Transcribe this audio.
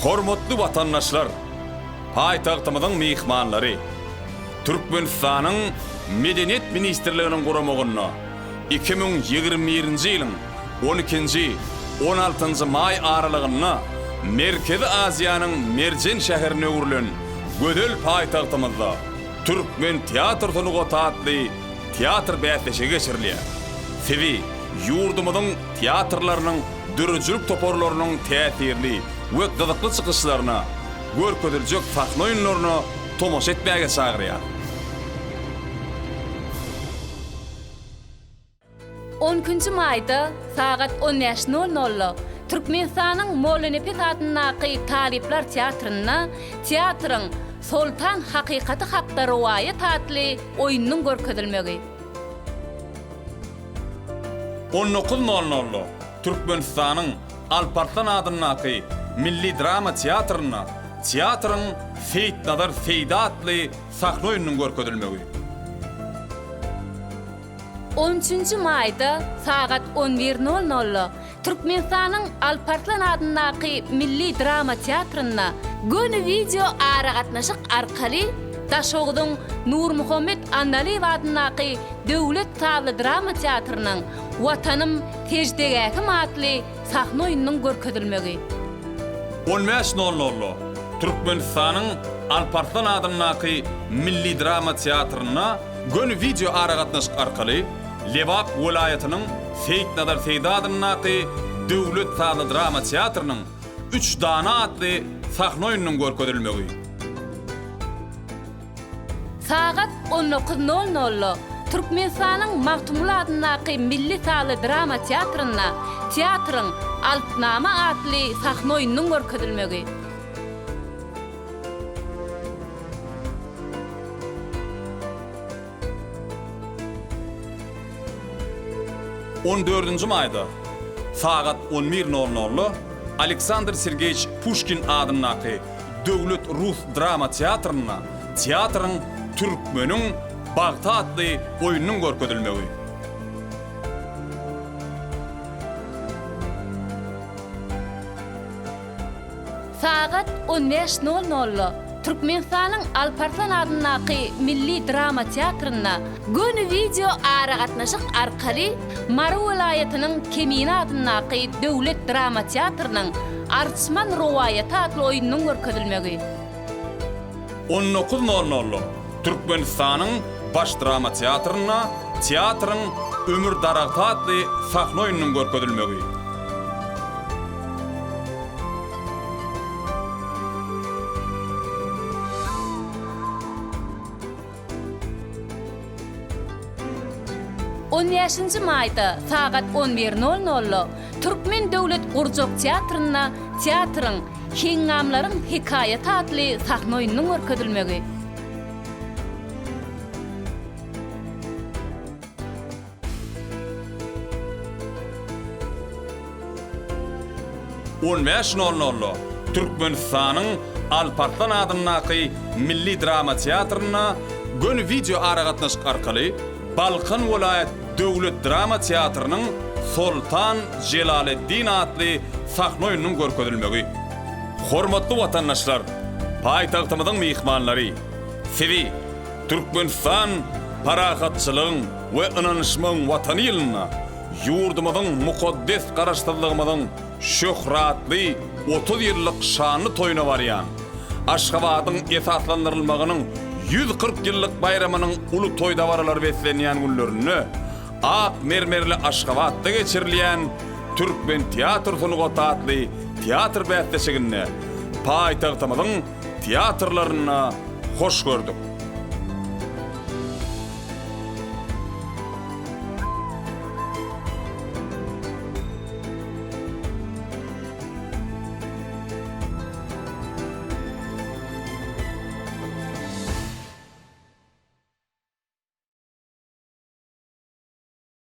Hormatly watandaşlar, paýtagtymyzyň myhmanlary! Türkmenistanyň Medeniýet ministrliginiň guramagynda 2021-nji ýylyň on ikinji, on altynjy maý aralygynda Merkezi Aziýanyň merjen şäherine öwrülen gözel paýtagtymyzda Türkmen teatr sungaty atly teatr bäsleşigi geçirilýär. Sizi ýurdumyzyň teatrlarynyň döredijilik toparlarynyň täsirli we gyzykly çykyşlaryna, görkeziljek sahna oýunlaryna tomaşa etmäge çagyrýar. On ikinji maýda sagat on bäş nol nolda Türkmenistanyň Mollanepes adyndaky Talyplar teatrynda teatryň Soltan hakykaty hakda rowaýat atly oýnunyň görkezilmegi. On dokuz nol nolda Türkmenistanyň Alparslan adyndaky Milli drama teatrynda teatryň Seýitnazar Seýdi atly sahna oýnunyň görkezilmegi. On üçünji maýda sagat on bir nol nolda Türkmenistanyň Alparslan adyndaky Milli drama teatrynda göni wideo aragatnaşyk arkaly Daşogzuň Nurmuhammet Andalyýew adyndaky Döwlet sazly drama teatrynyň Watanym, seždegähim atly sahna oýnunyň görkezilmegi. On bäş nol nolda Türkmenistanyň Alparslan adyndaky Milli drama teatrynda Göni wideo aragatnaşyk arkaly Lebap welaýatynyň Seýitnazar Seýdi adyndaky Döwlet sazly drama teatrynyň Üç dana atly sahna oýnunyň görkezilmegi. Sagat on dokuz nol nolda Türkmenistanyň Magtymguly adyndaky Milli sazly drama teatrynda teatryň Alpnama atly sahna oýnunyň görkezilmegi. On dördünji maýda sagat on bir nol nolda Aleksandr Sergeýiç Puşkin adyndaky Döwlet rus drama teatrynda teatryň Türkmeniň bagty atly oýnunyň görkezilmegi. Sagat on bäş nol nolda Türkmenistanyň Alparslan adyndaky Milli drama teatrynda göni wideo aragatnaşyk arkaly Mary welaýatynyň Kemine adyndaky Döwlet drama teatrynyň Arçman rowaýaty atly oýnunyň görkezilmegi. On dokuz nol nolda Türkmenistanyň Baş drama teatrynda teatryň Ömür daragty atly sahna oýnunyň görkezilmegi. On bäşinji maýda sagat on bir nol nolda Türkmen döwlet gurjak teatrynda teatryň Heňňamlaryň hekaýaty atly sahna oýnunyň görkezilmegi. On bäş nol nolda Türkmenistanyň Alparslan adyndaky Milli drama teatrynda göni wideo aragatnaşyk arkaly Balkan welaýat döwlet drama teatrynyň Soltan Jelaleddin atly sahna oýnunyň görkezilmegi. Hormatly watandaşlar, paýtagtymyzyň myhmanlary, sizi Türkmenistan parahatçylygyň we ynanyşmagyň Watany ýylynda ýurdumyzyň mukaddes Garaşsyzlygymyzyň şöhratly 30 ýyllyk şanly toýuna barýan Aşgabadyň esaslandyrylmagynyň 140 ýyllyk baýramynyň uly toý-dabaralary beslenýän günlerinde ak mermerli Aşgabatda geçirilýän Türkmen teatr sungaty atly teatr bäsleşiginde paýtagtymyzyň teatrlarynda hoş gördük.